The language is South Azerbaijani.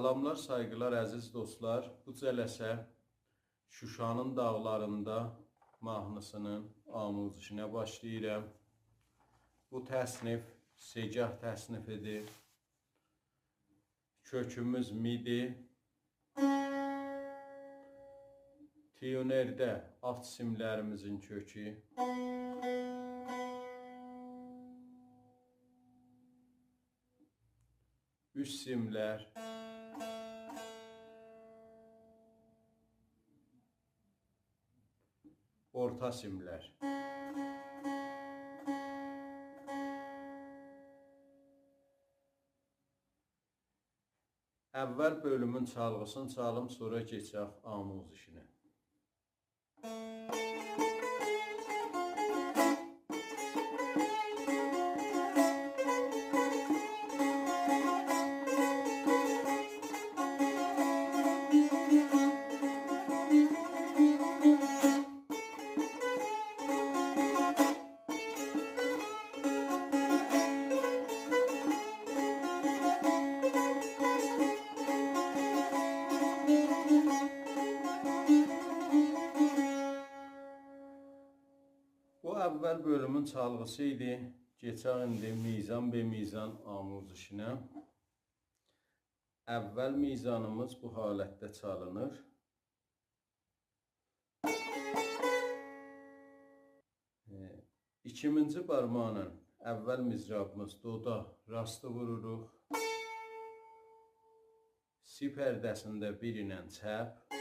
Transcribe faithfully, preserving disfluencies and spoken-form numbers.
سلاملار، سایغیلار، عزیز دوستلار. بو جلسه شوشانین داغلاریندا ماهنی‌سینین آموزشینه باشلاییرام. بو تصنیف سه‌گاه تصنیفی‌دیر. کؤکوموز می‌دیر. تیونرده آلت سیملریمیزین کؤکو، اوست سیملر، اورتا سیملر. اول بؤلومون چالغی‌سینی چالیم، سونرا کئچک آموزشینه. بو اول بؤلومون چالغی‌سی ایدی. کئچک ایندی میزان به میزان آموزشینه. اول میزانیمیز بو حالتده چالینیر. ائ، ایکیمینجی بارماغینان اول مضرابیمیز دودا راستی ووروروق. سی پرده‌سینده بیر ایله چپ.